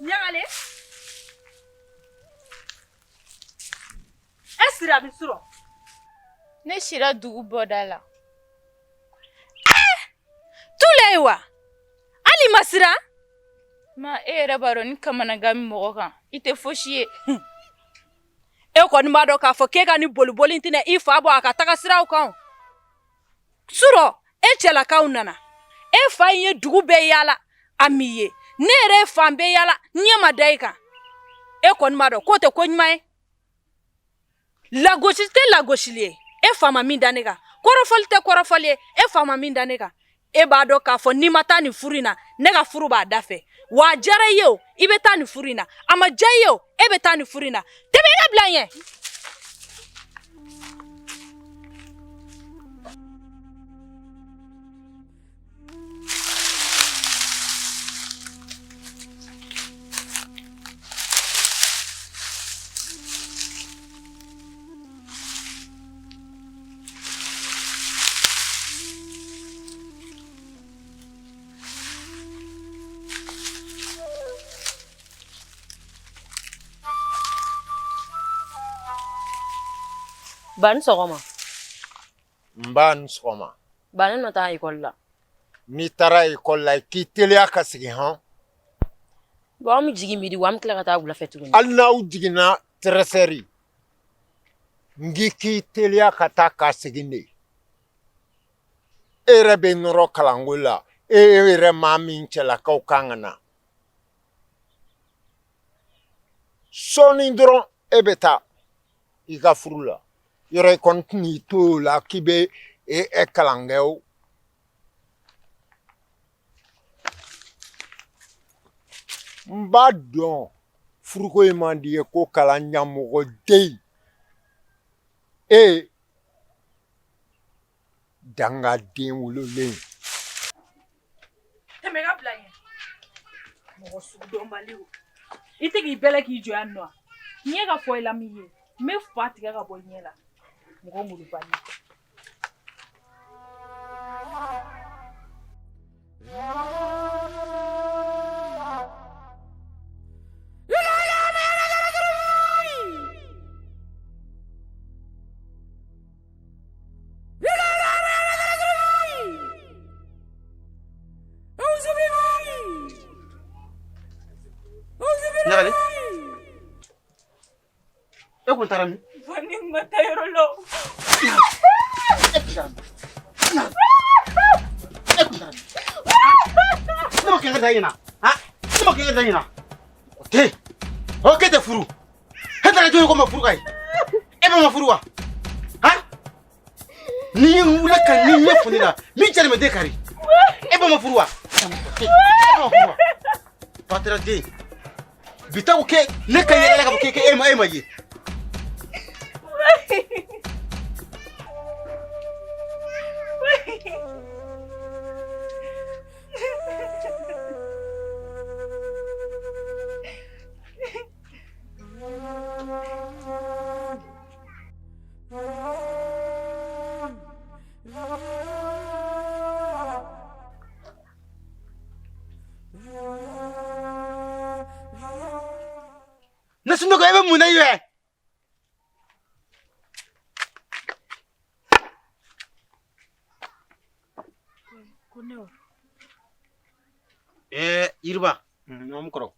Ɲagale, e sira min surɔ? Ne sira dugu bɔda la. Tule ye wa? Hali ma siran? Ma, e yɛrɛ b'a dɔn ni kamanagan bɛ mɔgɔ kan, i tɛ fosi ye. E kɔni b'a dɔn k'a fɔ k'e ka nin boliboli tɛna i fa bɔ a ka taga siraw kan. Surɔ e cɛlakaw nana, e fa in ye dugu bɛɛ yaala, a m'i ye. Ne yɛrɛ ye fan bɛɛ yaala, ɲɛ ma da i kan. E kɔni b'a dɔn k'o tɛ ko ɲuman ye. Lagosi tɛ lagosili ye, e fa ma min da ne kan. Kɔrɔfɔli tɛ kɔrɔfɔli ye, e fa ma min da ne kan. E b'a dɔn k'a fɔ n'i ma taa nin furu in na, ne ka furu b'a da fɛ. Wa a diyara i ye o, i bɛ taa nin furu in na. A ma diya i ye o, e bɛ taa nin furu in na. Tɛmɛ i ka bila n ɲɛ. Ba ni sɔgɔma. Nba, ni sɔgɔma. Ba, ne nɔ taa ekɔli la. N'i taara ekɔli la, i k'i teliya ka segin hɔn. Bon, an bɛ jigin midi wa, an bɛ tila ka taa wula fɛ tuguni. Hali n'aw jiginna 13h, n k'i k'i teliya ka taa ka segin de. E yɛrɛ bɛ nɔrɔ kalanko la, e yɛrɛ maa min cɛlakaw kan ka na. Sɔɔni dɔrɔn e bɛ taa i ka furu la. Yɔrɔ i kɔni tɛn'i to o la k'i bɛ e kalan kɛ o. N b'a dɔn furuko in man di ye ko kalan ɲamɔgɔ den e dangaden wololen. Tɛmɛ ka bila ɲɛ, mɔgɔ sugudɔnbaliw. I tɛ k'i bɛlɛ k'i jɔ yan nɔ, ɲɛ ka fɔ i la min ye, n bɛ fa tigɛ ka bɔ ɲɛ la, mɔgɔ molobali. Ɲagale, e kun taara min? Ne ma taa yɔrɔ la. E kun taara min? E kun taara min? Ne ma kɛ ka da ɲɛna ha, ne ma kɛ ka da ɲɛna. O tɛ o k'e tɛ furu, e taara jɔn ye ko ma furu ka ye, e bɛ ma furu wa ha? Ni ye n wele ka ni ɲɛ foni la min cɛ de bɛ den kari, e bɛ ma furu wa? E bɛ ma furu wa? Batara den bi ta ko k'e ne ka yɛlɛ ka bɔ k'e e ma ye. Ne sunɔgɔ, e bɛ mun na yɛ? Ɛɛ Yiriba. Naamu kɔrɔ.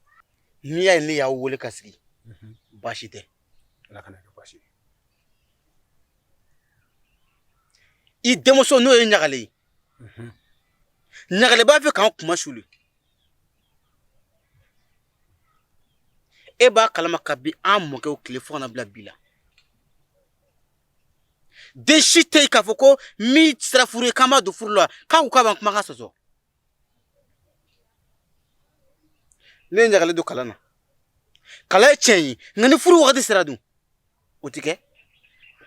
N'i y'a ye ne y'aw wele ka sigi, baasi tɛ. Ala kana kɛ baasi ye. I denmuso n'o ye Ɲagale ye, Ɲagale b'a fɛ k'an kunmasuuli. E b'a kalama kabi an mɔkɛw tile fo ka na bila bi la, den si tɛ yen k'a fɔ ko min sera furu ye k'an b'a don furu la k'a ko k'a b'an kumakan sɔsɔ. Ne ye Ɲagale don kalan na, kalan ye tiɲɛ ye, nka ni furu wagati sera dun, o ti kɛ.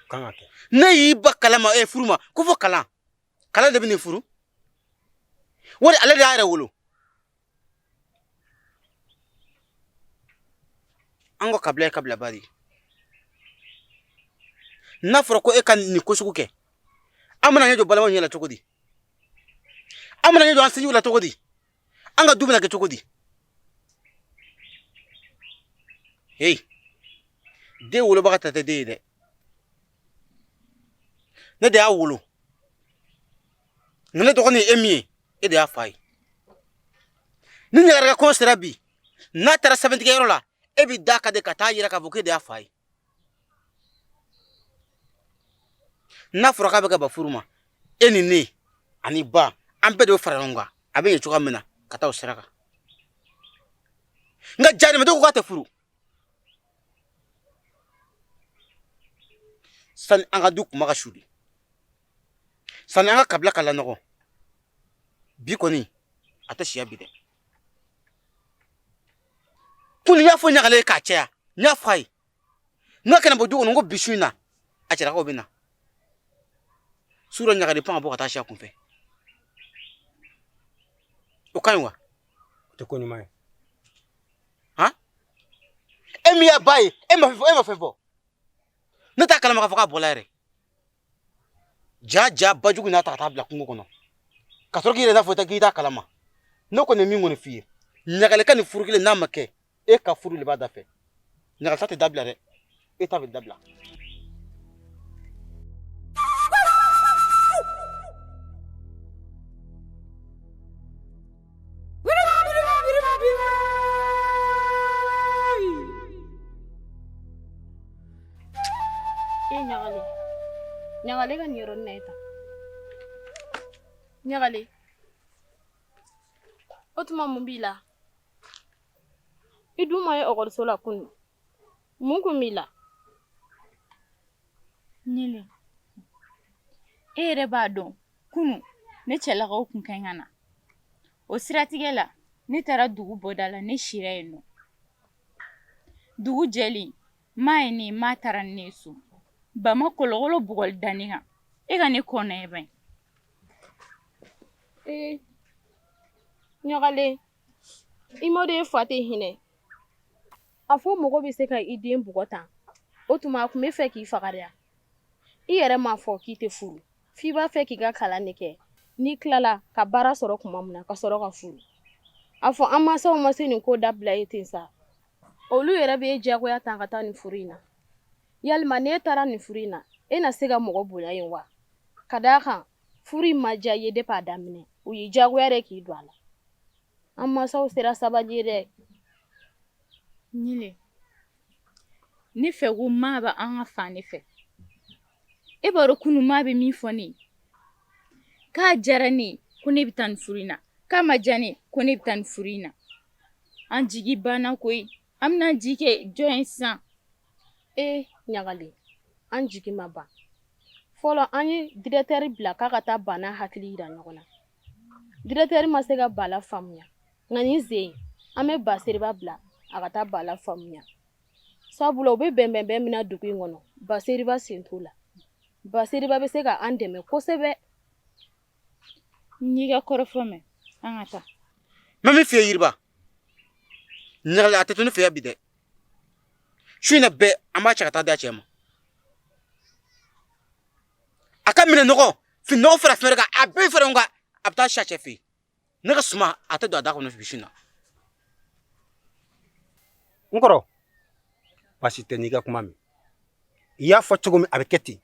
Kan ka kɛ. Ne y'i ba kalan ma furu ma ko fo kalan, kalan de bɛ nin furu wali ale de y'a yɛrɛ wolo. An ka kabila ye kabilaba de ye. N'a fɔra ko e ka nin ko sugu kɛ, an bɛna ɲɛ jɔ balimaw ɲɛ la cogo di? An bɛna ɲɛ jɔ an sinjiw la cogo di? An ka du bɛna kɛ cogo di? Hey, den wolobaga ta tɛ den ye dɛ. Ne de y'a wolo. Nka ne dɔgɔnin ye e min ye, e de y'a fa ye. Ni ɲagara ka kɔɲɔ sera bi, n'a taara sɛbɛntigɛyɔrɔ la, e b'i da ka de ka taa yira k'a fɔ k'e de y'a fa ye. N'a fɔra k'a bɛ ka ban furu ma, e ni ne ani ba, an bɛɛ de bɛ fara ɲɔgɔn kan. A bɛ ɲɛ cogoya min na ka taa o sira kan. Nka jahanɛmɛden ko k'a tɛ furu. Sani an ka du kuma ka suli, sani an ka kabila ka lanɔgɔ, bi kɔni a tɛ siya bi dɛ. Kunu n y'a fɔ ɲagalen ye k'a caya, n y'a fɔ a ye n ka kana bɔ du kɔnɔ, n ko bi su in na a cɛlakaw bɛ na. Su dɔ ɲagalen pan ka bɔ ka taa siya kunfɛ. O ka ɲi wa? O tɛ ko ɲuman ye. Han? E min y'a ba ye, e ma fɛn fɔ, e ma fɛn fɔ. Ne t'a kalama k'a fɔ k'a bɔla yɛrɛ. Ja ja bajugu n'a ta ka taa bila kungo kɔnɔ. Ka sɔrɔ k'i yɛrɛ n'a fɔ k'i t'a kalama. Ne kɔni ye min kɔni f'i ye, ɲagalen ka nin furu kelen n'a ma kɛ, e ka furu de b'a da fɛ. Ɲagali ta tɛ dabila dɛ, e ta bɛ dabila. E ɲagalen, ɲagalen ka nin yɔrɔnin na ye tan. Ɲagalen, o tuma mun b'i la? I dun ma ye ɔkɔliso la kunun, mun kun b'i la? Ɲele, e yɛrɛ b'a dɔn kunun ne cɛlakaw kun ka ɲi ka na. O siratigɛ la, ne taara dugu bɔda la, ne sira yen nɔ. Dugu jɛlen, maa ye ne ye, maa taara ni ne ye so. Ba ma kɔlɔkɔlɔ bugɔli da ne kan. E ka ne kɔnɔ ye ban. Ee, ɲagalen, i ma dɔn e fa tɛ hinɛ. A fɔ mɔgɔ bɛ se ka i den bugɔ tan. O tuma a tun bɛ fɛ k'i faga de wa? I yɛrɛ m'a fɔ k'i tɛ furu, f'i b'a fɛ k'i ka kalan de kɛ. N'i tilala ka baara sɔrɔ tuma min na, ka sɔrɔ ka furu. A fɔ an mansaw ma se nin ko dabila ye ten sa. Olu yɛrɛ bɛ e diyagoya tan ka taa nin furu in na. Yalima n'e taara nin furu in na, e na se ka mɔgɔ bonya yen wa? Ka d'a kan furu in ma diya i ye depuis a daminɛ, u y'i diyagoya de k'i don a la. An mansaw sera sabali ye dɛ. Ɲele, ne fɛ ko maa bɛ an ka fan ne fɛ. E b'a dɔn kunun maa bɛ min fɔ ne ye, k'a diyara ne ye ko ne bɛ taa nin furu in na, k'a ma diya ne ye ko ne bɛ taa nin furu in na. An jigi banna koyi. An bɛna ji kɛ jɔn ye sisan? E ɲagalen, an jigi ma ban. Fɔlɔ an ye directeur bila k'a ka taa Bana hakili yira ɲɔgɔn na. Directeur ma se ka Bala faamuya. Nka nin sen an bɛ Baseriba bila a ka taa Bala faamuya. Sabula u bɛ bɛnbɛnbɛn min na dugu in kɔnɔ, Baseriba sen t'o la. Baseriba bɛ se ka an dɛmɛ kosɛbɛ. N y'i ka kɔrɔfɔ mɛn, an ka taa. N bɛ min f'i ye Yiriba, ɲagali a tɛ to ne fɛ yan bi dɛ. Su in na bɛɛ an b'a cɛ ka taa di a cɛ ma. A ka minɛ nɔgɔ, fini nɔgɔ fara fɛn wɛrɛ kan, a bɛɛ fara ɲɔgɔn kan, a bɛ taa si a cɛ fɛ yen. Ne ka suma a tɛ don a da kɔnɔ bi su in na. N kɔrɔ, baasi tɛ n'i ka kuma mɛn. I y'a fɔ cogo min a bɛ kɛ ten.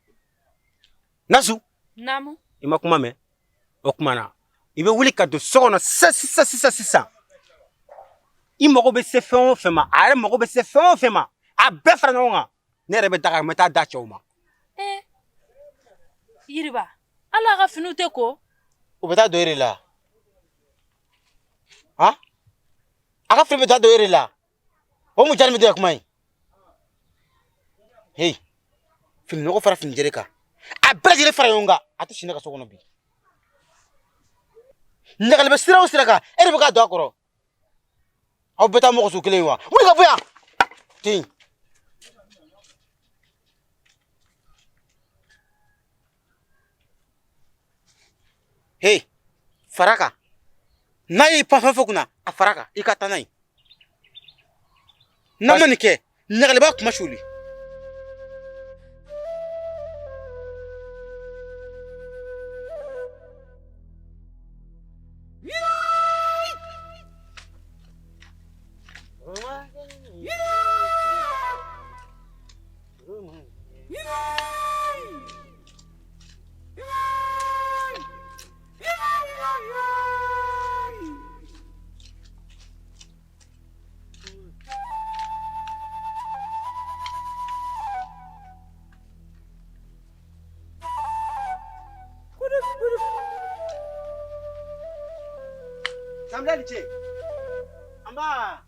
Nasu. Naamu. I ma kuma mɛn? O tuma na i bɛ wuli ka don so kɔnɔ sisan sisan sisan sisan. I mago bɛ se fɛn o fɛn ma, a yɛrɛ mago bɛ se fɛn o fɛn ma, a bɛɛ fara ɲɔgɔn kan. Ne yɛrɛ bɛ daga n bɛ taa da cɛw ma. Ee, Yiriba, ala ka finiw tɛ ko. U bɛ taa don e de la. Han? A ka fini bɛ taa don e de la. O mun jaabi bɛ kuma ye? Hey, fini nɔgɔ fara fini jɛlen kan. A bɛɛ lajɛlen fara ɲɔgɔn kan. A tɛ si ne ka so kɔnɔ bi. Ɲagali bɛ sira o sira kan, e de bɛ k'a don a kɔrɔ. Aw bɛɛ taa mɔgɔ su kelen ye wa? Wuli ka bɔ yan! Ten. Hey, fara kan. N'a y'i pan fɛn fɛn kunna, a fara kan. I ka taa n'a ye. N'a ma nin kɛ, ɲagali b'a kuma suli. Zanbilen ni ce. Anba.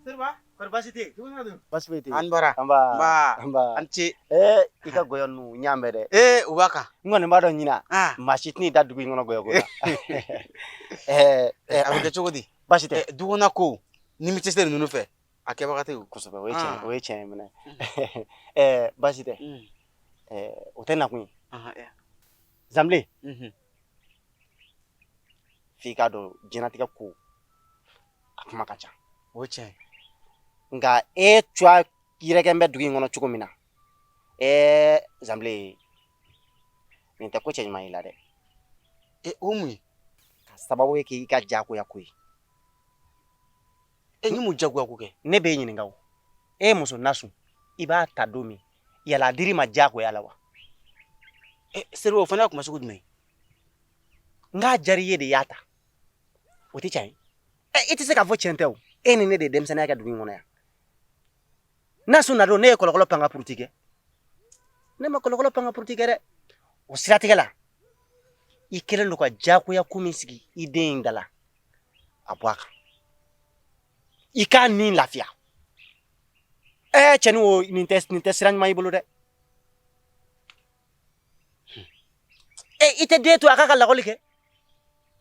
Seriba, kɔri baasi tɛ yen? Baasi foyi tɛ yen. An bara. Anba. Nba. Anba. An ce. Ee i ka gɔyɔ ninnu n y'a mɛn dɛ. Ee u b'a kan. N kɔni b'a dɔn ɲina. Ah. Maa si tɛn'i da dugu in kɔnɔ gɔyɔ ko la. Ɛɛ A bɛ kɛ cogo di? Baasi tɛ. Du kɔnɔ ko ni mi cɛsiri ninnu fɛ a kɛbaga tɛ o. Kosɛbɛ, o ye tiɲɛ Ah. o ye tiɲɛ ye minɛ. Ɛɛ baasi tɛ. Ɛɛ o tɛ nakun ye. Zanbilen. F'i k'a dɔn diɲɛlatigɛ ko a kuma ka ca. O ye tiɲɛ ye. Nka e cuwa yɛrɛkɛ bɛ dugu in kɔnɔ cogo min na, ɛɛ Zanbilen, nin tɛ ko cɛɲuman y'i la dɛ. E o mun ye? Ka sababu ye k'i ka jagoya ko ye. E ni mun jagoya ko kɛ? Ne b'e ɲininka o. E ye muso nasun, i b'a ta don min, yala a dir'i ma jagoya la wa? E Seriba, o fana y'a kuma sugu jumɛn ye? N k'a diyara i ye de i y'a ta. O tɛ tiɲɛ ye. Ɛ i tɛ se k'a fɔ tiɲɛ tɛ o. E ni ne de ye denmisɛnninya kɛ dugu in kɔnɔ yan. Nasun na don ne ye kɔlɔkɔlɔ pan ka puruti kɛ. Ne ma kɔlɔkɔlɔ pan ka puruti kɛ dɛ. O siratigɛ la, i kɛlen don ka jagoya ko min sigi i den in da la, a bɔ a kan. I k'a ni lafiya. Ɛɛ cɛnin o, nin tɛ sira ɲuman y'i bolo dɛ. E i tɛ den to a k'a ka lakɔli kɛ.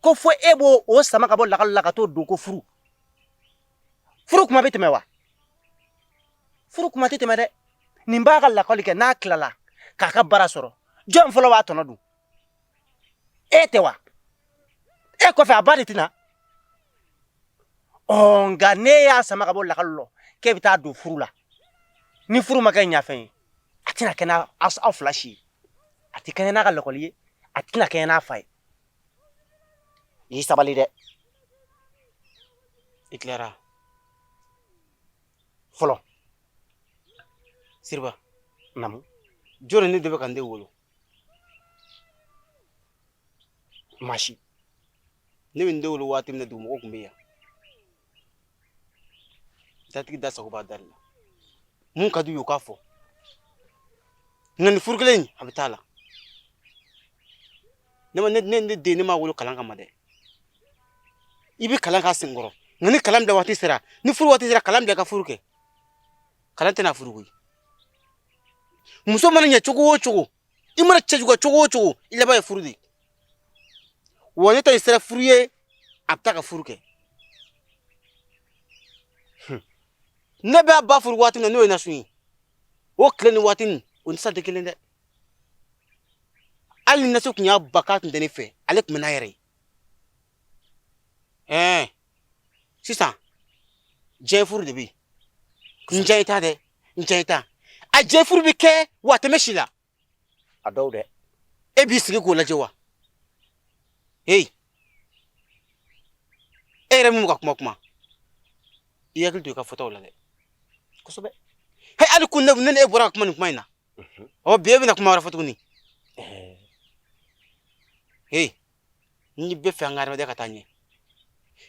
Ko fo e b'o o sama ka bɔ lakɔli la ka t'o don ko furu. Furu kuma bɛ tɛmɛ wa? Furu kuma tɛ tɛmɛ dɛ. Nin b'a ka lakɔli kɛ, n'a tilala k'a ka baara sɔrɔ, jɔn fɔlɔ b'a tɔnɔ dun? E tɛ wa? E kɔfɛ a ba de tɛna. Ɔ nka n'e y'a sama ka bɔ lakɔli la k'e bɛ taa don furu la, ni furu ma kɛ ɲafɛn ye, a tɛna kɛ n'a aw fila si ye. A tɛ kɛɲɛ n'a ka lakɔli ye, a tɛna kɛɲɛ n'a fa ye. I y'i sabali dɛ. I tilara? Fɔlɔ. Seriba. Namu. Jɔn ne de bɛ ka n den wolo? Maa si. Ne bɛ n den wolo waati min na, dugumɔgɔw tun bɛ yan. Datigi da sago b'a dari la. Mun ka d'u ye u k'a fɔ. Nka nin furu kelen in a bɛ taa la. Ne ma ne ne ne den ne m'a wolo kalan kama dɛ. I bɛ kalan k'a senkɔrɔ. Nka ni kalan bila waati sera, ni furu waati sera, kalan bila ka furu kɛ. Kalan tɛna furu koyi. Muso mana ɲɛ cogo o cogo, i mana cɛjuguya cogo o cogo, i laban ye furu de ye. Wa ne ta in sera furu ye, a bɛ taa ka furu kɛ. Ne b'a ba furu waati min na, n'o ye Nasun ye, o tile ni waati nin, o ni sisan tɛ kelen dɛ. Hali ni Nasun tun y'a ba k'a tun tɛ ne fɛ, ale tun bɛ n'a yɛrɛ ye. Ɛɛ sisan diɲɛ furu de bɛ yen. N diya i ta dɛ, n diya i ta. A diɲɛ furu bɛ kɛ wa a tɛmɛ si la. A dɔw dɛ. E b'i sigi k'o lajɛ wa? Heyi, e yɛrɛ min bɛ ka kuma kuma, i hakili to i ka fɔtaw la dɛ. Kosɛbɛ. He, hali kun ne ni e bɔra ka kuma nin kuma in na. Ɔ bi e bɛna kuma wɛrɛ fɔ tuguni. Heyi, n'i bɛ fɛ an ka adamadenya ka taa ɲɛ,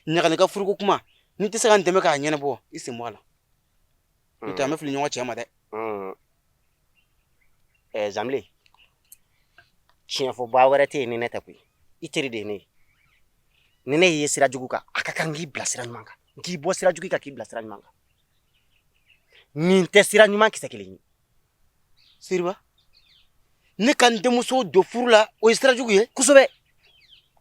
ɲagali ka furuko kuma, n'i tɛ se ka n dɛmɛ k'a ɲɛnabɔ, i sen bɔ a la. N'o tɛ an bɛ fili ɲɔgɔn cɛ ma dɛ. Ɛɛ Zanbilen, tiɲɛfɔba wɛrɛ tɛ yen ni ne tɛ koyi. I teri de ye ne ye. Ni ne y'i ye sira jugu kan, a ka kan k'i bila sira ɲuman kan. N k'i bɔ sira jugu kan k'i bila sira ɲuman kan. Nin tɛ sira ɲuman kisɛ kelen ye. Seriba, ne ka n denmuso don furu la, o ye sira jugu ye? Kosɛbɛ.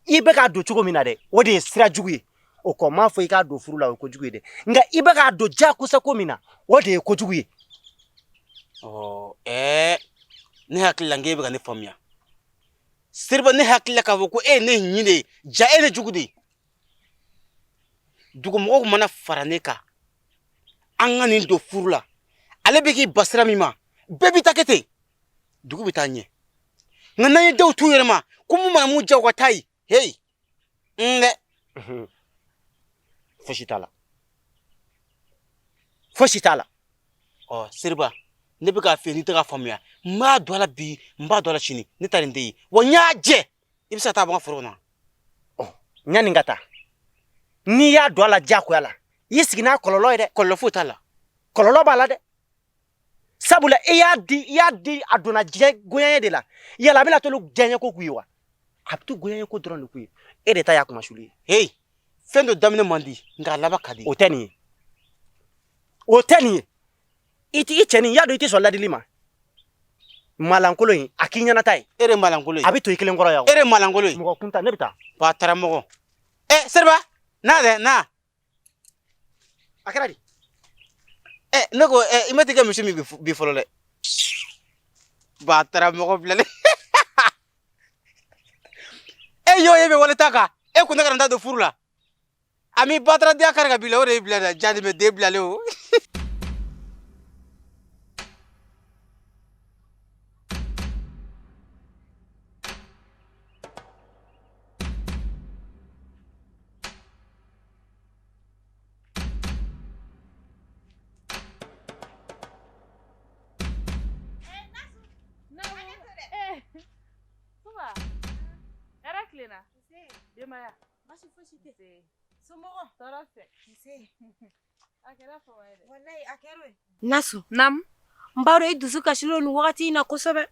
I bɛ k'a don cogo min na dɛ, o de ye sira jugu ye. O kɔ m'a fɔ i k'a don furu la, o ye kojugu ye dɛ. Nka i bɛ k'a don jagosa ko min na, o de ye kojugu ye. Ɔ ɛɛ ne hakili la n k'e bɛ ka ne faamuya. Seriba, ne hakili la k'a fɔ ko e ye ne ɲin de ye, ja e ne jugu de ye. Dugumɔgɔw mana fara ne kan, an ka nin don furu la, ale bɛ k'i ba sira min ma, bɛɛ b'i ta kɛ ten, dugu bɛ taa ɲɛ. Nka n'an ye denw t'u yɛrɛ ma, ko mun mana mun diya u ka taa yen, heyi, n dɛ. Fosi t'a la. Fosi t'a la. Ɔ Seriba, ne bɛ k'a f'i ye n'i tɛ k'a faamuya, n b'a don a la bi, n b'a don a la sini, ne ta nin tɛ ye. Wa n y'a jɛ, i bɛ se ka taa bɔ n ka foro kɔnɔ. Ɔ yanni n ka taa, n'i y'a don a la diyagoya la, i sigi n'a kɔlɔlɔ ye dɛ. Kɔlɔlɔ foyi t'a la. Kɔlɔlɔ b'a la dɛ. Sabula e y'a di, i y'a di, a donna diɲɛ goyanye de la. Yala a bɛna t'olu diyaɲɛ ko k'u ye wa? A bɛ to goyanye ko dɔrɔn de k'u ye. E de ta y'a kumasuli ye. Heyi, Fɛn dɔ daminɛ man di, nka a laban ka di. O tɛ nin ye, o tɛ nin ye. I t'i cɛnin, y'a dɔn i tɛ sɔn ladili ma. Malankolon in, a k'i ɲɛnata ye. E de ye malankolon ye. A bɛ to i kelen kɔrɔ yan. E de ye malankolon ye. Mɔgɔ kuntan, ne bɛ taa. Ba taramɔgɔ. Ɛ Seriba, na dɛ, na. A kɛra di? Ɛ ne ko ɛ i ma t'i ka misi min bi fɔlɔ dɛ. Ba taramɔgɔ bilalen. E y'o ye bɛ wale ta kan. E kun ne kana n ta don furu la. A m'i bataradenya kari ka b'i la, o de y'i bila dɛ. Jadi bɛ den bilalen o. Hɛrɛ tilenna. Denbaya. Baasi fosi tɛ. Somɔgɔw? Tɔɔrɔ tɛ. Nse. A kɛra fama ye dɛ. Walayi a kɛra o ye. Nasu. Naamu. N b'a dɔn i dusu kasilen don nin wagati in na kosɛbɛ.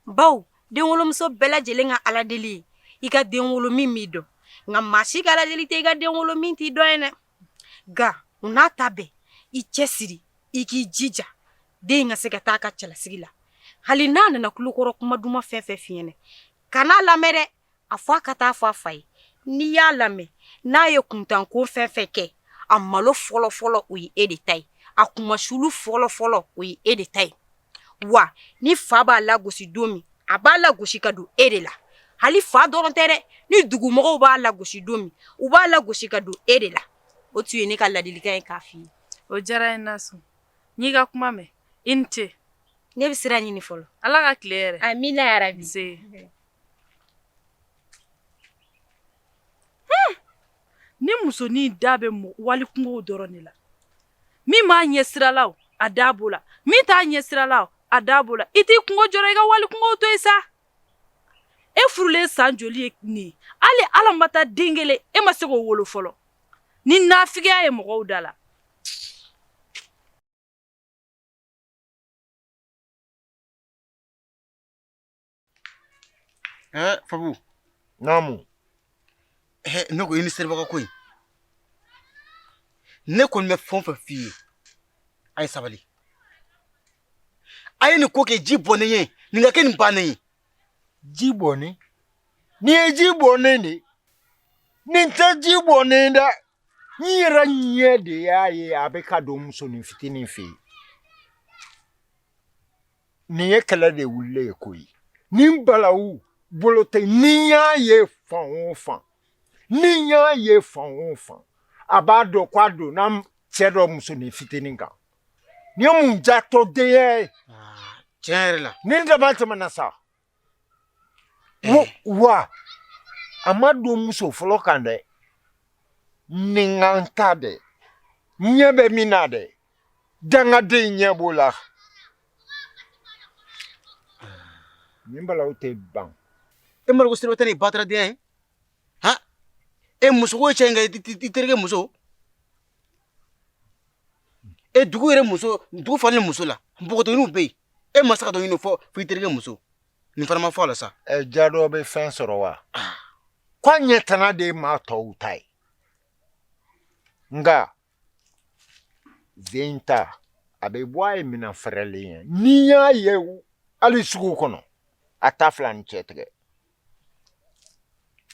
Bawo denwolomuso bɛɛ lajɛlen ka Ala deli ye i ka den wolo min b'i dɔn. Nka maa si ka Ala deli tɛ i ka den wolo min t'i dɔn ye dɛ. Nka o n'a ta bɛɛ, i cɛsiri i k'i jija den in ka se ka taa a ka cɛlasigi la. Hali n'a nana tulokɔrɔ kuma duman fɛn fɛn f'i ɲɛna, kan'a lamɛn dɛ. A fɔ a ka taa fɔ a fa ye. N'i y'a lamɛn, n'a ye kuntanko fɛn fɛn kɛ, a malo fɔlɔfɔlɔ o ye e de ta ye, a kunmasulu fɔlɔfɔlɔ o ye e de ta ye. Wa ni fa b'a lagosi don min, a b'a lagosi ka don e de la. Hali fa dɔrɔn tɛ dɛ, ni dugumɔgɔw b'a lagosi don min, u b'a lagosi ka don e de la. O tun ye ne ka ladilikan ye k'a f'i ye. O diyara n ye Nasu. N y'i ka kuma mɛn. I ni ce. Ne bɛ sira ɲini fɔlɔ. Ala ka tile hɛrɛ. Amina yarabi. Nse. Ni musonin da bɛ wali kungow dɔrɔn de la, min b'a ɲɛ sira la o, a da b'o la, min t'a ɲɛ sira la o, a da b'o la. I t'i kungo jɔrɔ, i ka wali kungow to yen sa. E furulen san joli ye nin ye, hali Ala ma taa den kelen e ma se k'o wolo fɔlɔ. Ni nafigiya ye mɔgɔw da la. Fabu. Naamu. Ne ko i ni Seriba ka ko in. Ne kɔni bɛ fɛn o fɛn f'i ye, a ye sabali. A ye nin ko kɛ ji bɔnnen ye, nin ka kɛ nin bannen ye. Ji bɔnnen? Nin ye ji bɔnnen de ye. Nin tɛ ji bɔnnen dɛ. N yɛrɛ ɲɛ de y'a ye a bɛ ka don musonin fitinin fɛ yen. Nin ye kɛlɛ de wulilen ye koyi. Nin balawu bolo tɛ, ni n y'a ye fan o fan, ni n y'a ye fan o fan, a b'a dɔn ko a donna cɛ dɔ musonin fitinin kan. Nin ye mun jatɔ denya ye? Tiɲɛ yɛrɛ la. Nin dama tɛmɛna sa. Wa a ma don muso fɔlɔ kan dɛ. Nin ka n ta dɛ. Ɲɛ bɛ min na dɛ. Dangaden ɲɛ b'o la. Nin balawu tɛ ban. E ma dɔn ko Seriba ta nin ye bataradenya ye? Han? E muso ko ye cɛ in kɛ i terikɛ muso. E dugu yɛrɛ muso, dugu falen muso la. Npogotigininw bɛ yen. E ma se ka dɔ ɲini fo i terikɛ muso. Nin fana ma fɔ a la sa. Ɛ ja dɔ bɛ fɛn sɔrɔ wa? K'a ɲɛtana de ye maa tɔw ta ye. Nka zen ta a bɛ bɔ a ye minɛn fɛrɛlen ye. N'i y'a ye hali sugu kɔnɔ, a ta fila ni cɛ tigɛ.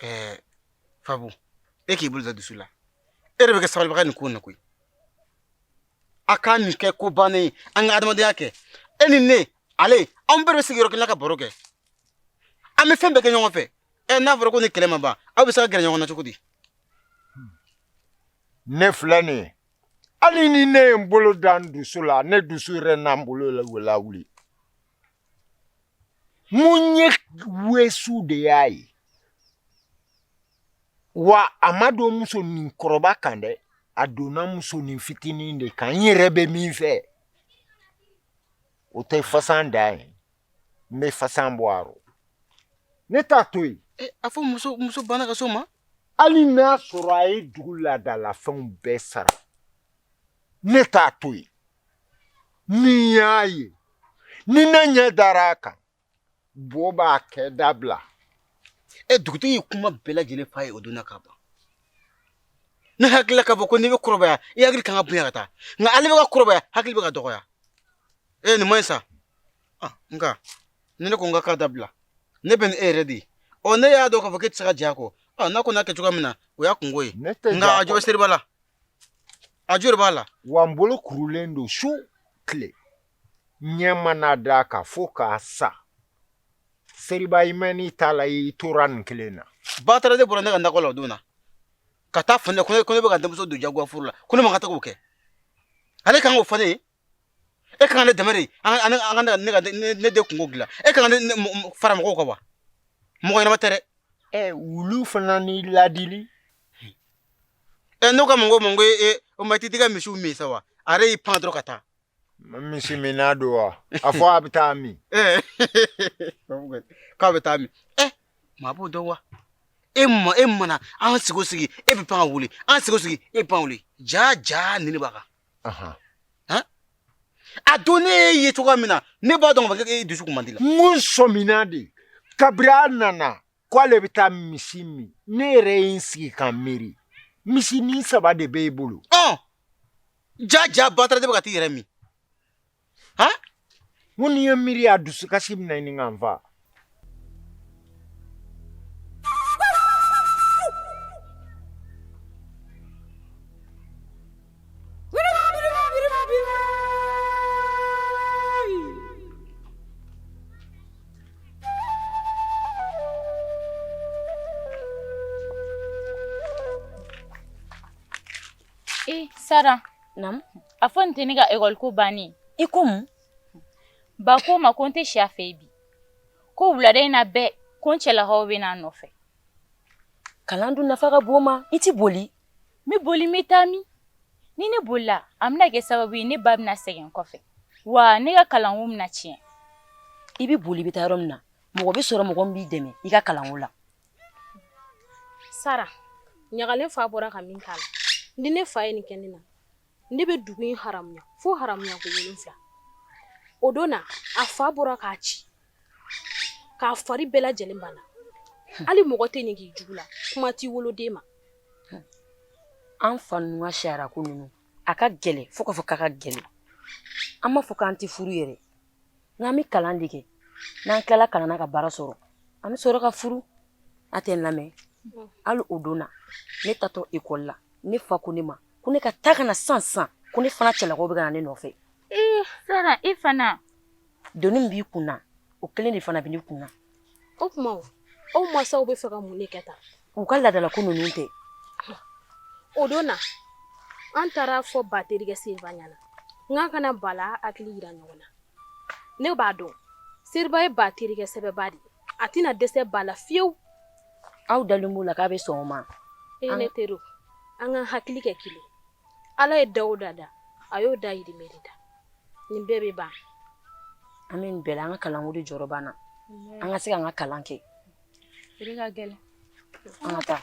Ɛɛ Fabu, e k'i bolo da dusu la. E yɛrɛ bɛ kɛ sabalibaga nin ko in na koyi. A ka nin kɛ ko bannen ye, an ka adamadenya kɛ. E ni ne, ale, anw bɛɛ bɛ sigi yɔrɔ kelen na ka baro kɛ. An bɛ fɛn bɛɛ kɛ ɲɔgɔn fɛ. Ɛ n'a fɔra ko ni kɛlɛ ma ban, aw bɛ se ka gɛrɛ ɲɔgɔn na cogo di? Ne filɛ nin ye, hali ni ne ye n bolo da n dusu la, ne dusu yɛrɛ n'an bolo lawuli. Mun ye wesu de y'a ye. Wa a ma don musonin kɔrɔba kan dɛ, a donna musonin fitinin de kan. N yɛrɛ bɛ min fɛ, o tɛ fasan dan ye. N bɛ fasan bɔ a rɔ. Ne t'a to yen. A fɔ muso banna ka s'o ma? Hali n'a sɔrɔ a ye dugu laadalafɛnw bɛɛ sara, ne t'a to yen. Ni n y'a ye, ni ne ɲɛ dara a kan, bo b'a kɛ dabila. Dugutigi ye kuma bɛɛ lajɛlen f'a ye o don na ka ban. Ne hakili la k'a fɔ ko n'i bɛ kɔrɔbaya i hakili kan ka bonya ka taa, nka ale bɛ ka kɔrɔbaya, hakili bɛ ka dɔgɔya. Ee, nin man ɲi sa. Ah, nka ni ne ko n ka k'a dabila, ne bɛ ni e yɛrɛ de ye. Ɔ, ne y'a dɔn k'a fɔ k'e tɛ se ka jɛ a kɔ. Ɔ, n'a ko n'a kɛ cogoya min na, o y'a kunko ye. Ne tɛ nka jɛ a a jɔ bɛ Seriba la, a jo de b'a la. Wa n bolo kurulen don su tile, ɲɛ mana d'a kan fo k'a sa. Seriba, i mɛnn'i ta la, i tora nin kelen na. Batara de bɔra ne ka nakɔ la o don na ka taa fɔ ne ko ne bɛ ka denmuso don jagoya furu la, ko ne man ka taa k'o kɛ. Ale kan k'o fɔ ne ye. E kan ka ne dɛmɛ de, an ka ne ka ne den kunko dilan. E kan ka ne fara mɔgɔw kan wa? Mɔgɔ ɲɛnama tɛ dɛ. Ɛ, wulu fana ni ladili. Ɛ, ne ko a ma ko e o ma i t'i ka misiw min sa wa? A yɛrɛ y'i pan dɔrɔn ka taa. Misi minna don wa? A fɔ a bɛ taa min? K'a bɛ taa min? Ɛ, maa b'o dɔn wa? E ma e mana an sigi o sigi, e bɛ pan ka wuli, an sigi o sigi, e bɛ pan wuli. Ja ja, nin de b'a kan. A don ne y'e ye cogoya min na, ne b'a dɔn k'a fɔ k'e dusu kun man di la. N ko n sɔmina de kabiri a nana k'ale bɛ taa misi min. Ne yɛrɛ ye n sigi ka miiri, misi ni saba de b'e bolo. Ɔn, ja ja, Batara de bɛ ka t'i yɛrɛ min. Han, n ko n'i ye miiri, a dusukasi bɛna ɲini ka n fa. E Sara. Naamu. A fɔ nin tɛ ne ka ekɔli ko bannen. I ko mun? Ba ko ma ko n tɛ si a fɛ yen bi, ko wulada in na bɛɛ ko n cɛlakaw bɛ na n nɔfɛ. Kalan dun nafa ka bon ma, i ti boli. N bɛ boli, n bɛ taa min? Ni ne bolila, a bɛna kɛ sababu ye ne ba bɛna sɛgɛn kɔfɛ, wa ne ka kalanko bɛna tiɲɛ. I bɛ boli, i bɛ taa yɔrɔ min na, mɔgɔ bɛ sɔrɔ mɔgɔ min b'i dɛmɛ i ka kalanko la. Sara, ɲagalen fa bɔra ka min k'a la, ni ne fa ye nin kɛ ne na, ne bɛ dugu in haramuya fo haramuya ko 7. O don na, a fa bɔra k'a ci k'a fari bɛɛ lajɛlen banna. Hali mɔgɔ tɛ nin k'i jugu la, kuma t'i woloden ma. An fa ninnu ka sariya ko ninnu, a ka gɛlɛn fo k'a fɔ k'a ka gɛlɛn. An b'a fɔ k'an tɛ furu yɛrɛ, nka an bɛ kalan de kɛ. N'an tilala kalan na ka baara sɔrɔ, an bɛ sɔrɔ ka furu. A tɛ n lamɛn. Hali o don na, ne tatɔ ekɔli la, ne fa ko ne ma ko ne ka taa ka na sisan sisan, ko ne fana cɛlakaw bɛ ka na ne nɔfɛ. Ee Sara, e fana. Doni min b'i kun na, o kelen de fana bɛ ne kun na. O tuma, aw masaw bɛ fɛ ka mun de kɛ tan? U ka laadalako ninnu tɛ. O don na, an taara fɔ ba terikɛ Seriba ɲɛna n k'a kana Bala hakili yira ɲɔgɔn na. Ne b'a dɔn Seriba ye ba terikɛ sɛbɛba de ye, a tɛna dɛsɛ ba la fiyewu. Aw dalen b'o la k'a bɛ sɔn o ma? E ne teriw, an ka hakili kɛ kelen. Ala ye da o da da, a y'o dahirimɛ de da. Nin bɛɛ bɛ ban. An bɛ nin bɛɛ la, an ka kalanko de jɔrɔ b'an na. An ka se k'an ka kalan kɛ. O de ka gɛlɛn. An ka taa.